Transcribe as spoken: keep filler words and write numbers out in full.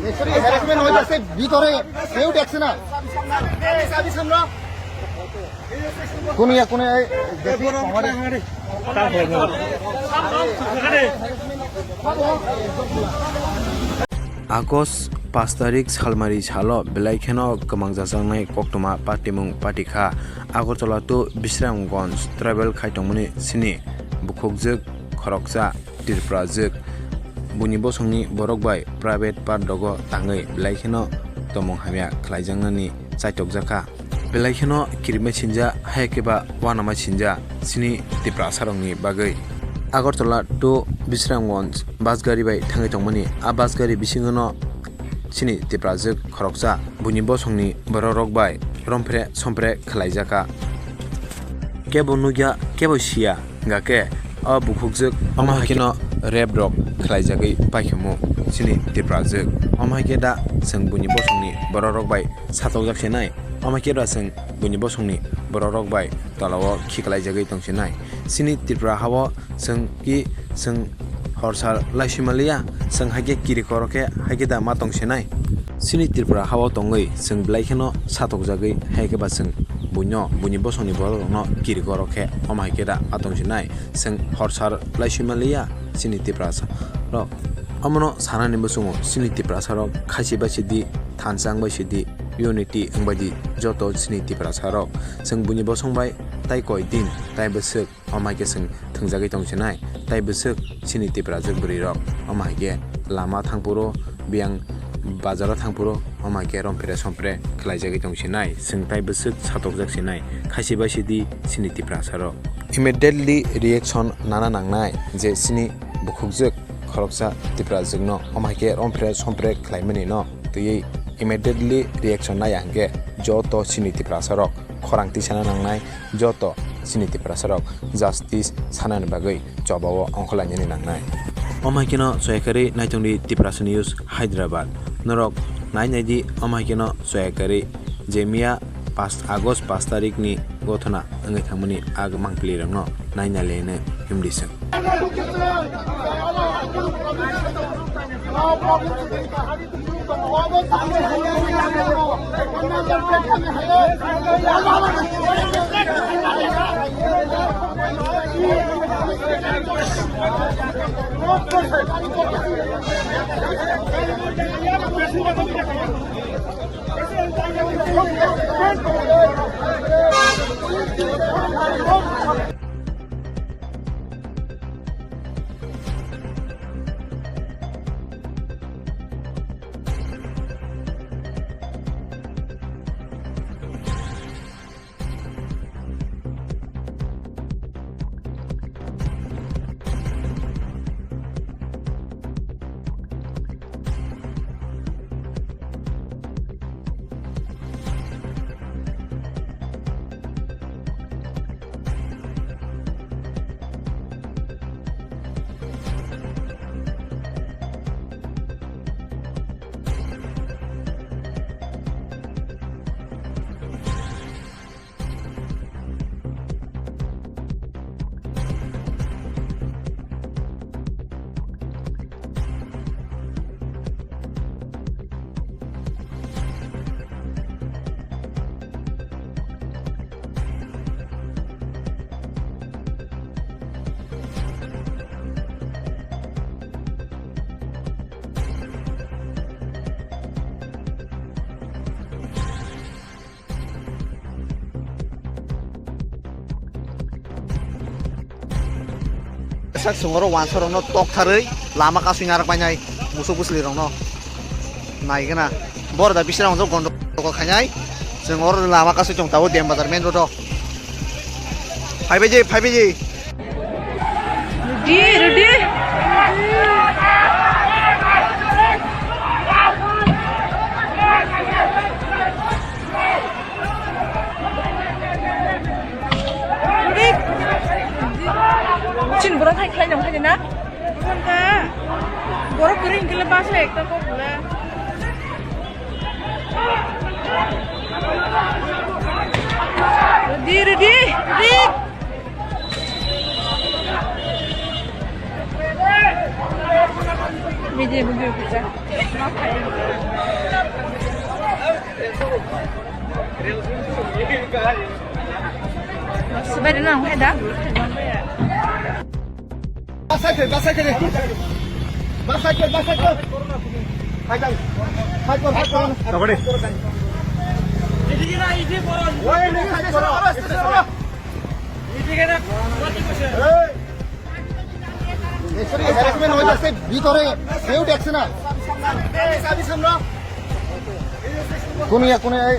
Actually, harassment হইতেছে ভিতরে, কেউ দেখছে না। কোন ইয়া, কোন এই, দেখি, আমার August pash tarik salmari salo belai kheno kwmang jajaknai koktwma patimung patikha. Agartala to Bisramganj travel khai tongmani sini bukhukjwk khoroksa Tripurajwk. Buini bosongni borok bai private pardogo tangwi belai kheno tongmung hamya khlaijaknani chaitokjakha. Belai kheno kirimai sinja, hai khe ba uanamai sinja sini Tiprasarokni bagwi. Agartala to Bisramganj bus gari bai thangwi tongmani. A bus gari bisingono sini Tiprajwk khoroksa buini bosongni bororok bai romphre sompre khlaijakha. Kebo nukya, kebo siya. Hingkha khe o bukhukjwk omo hai kheno rape rok khlaijagwi paikhamu sini Tiprajwk. Omo hai khe da chwng buini bosongni bororok bai satokjak se nai. Omo hai khe da chwng buini bosongni bororok bai tolao khiklaijagwi tong se nai. Sini Tripura hao chwng ki chwng horsa laisima liya, chwng hai khe kiri koro khe hai khe da ma tong se nai. Sini Tripura hao tongwi chwng belai kheno satokjagwi hai khe ba chwng buino, buini bosongni bororokno kiri koro khe omo hai khe da ma tong se nai. Chwng horsar laisima liya sini Tiprasa rok. Omono sanani bwswngo sini Tiprasa rok khaisi bai sidi, thansa wng bai sidi, unity wng bai di joto sini Tiprasa rok. Chwng buini bosong bai tai koi din tai bwswk omo hai khe chwng thwngjagwi tong se nai. Tai bwswk sini Tiprajwk bwrwi rok omo hai khe lama thangphuru biyang bazaro thangphuru omo hai khe romphre sompre khlaijagwi tong se nai, chwng tai bwswk satokjak se nai, khaisi bai sidi sini Tiprasa rok. Immediately reaction nana nangnai je sini bukhukjwk khoroksa Tiprajwkno omo hai khe romphre sompre khlaimani no twiwi immediately reaction naiya hwnkhe joto sini Tiprasa rok khorang tisana nangnai, joto sini Tiprasa rok justice sanani bagwi chobao ongkhorlainani nangnai. Omo hai kheno soyakari naitongdi Tiprasa News Hyderabad. Norok nai naidi omo hai kheno soyakari je miya pash August pash tarikni gothona wngwi thangmani a mangpili rokno nai nai laino himdi chwng. Sak songoro wansa rokno tok tharwi lama kasui narak painai musuk bwsli rokno naigena boro da bisra hwnjak gondo kok khainai chwng oro lama kasui tong tabo Dem Bazar main road o phaibai je phaibai je. Ready, ready. Ready. Chin borok hai khlai nang khaina. Borok kwrwi hwnkhe le bus ekta kok bole. Ready, ready, ready. Video, video, video. Sibai rwna nang khe da? Basai khe, basai khe. Basai khe, basai khe. Hai, hai. Hai, hai. Tabari. Oi, oi, oi, oi. এই, এই, এই, ভিতরে কেউ দেখছে না। কোন ইয়া, কোন এই,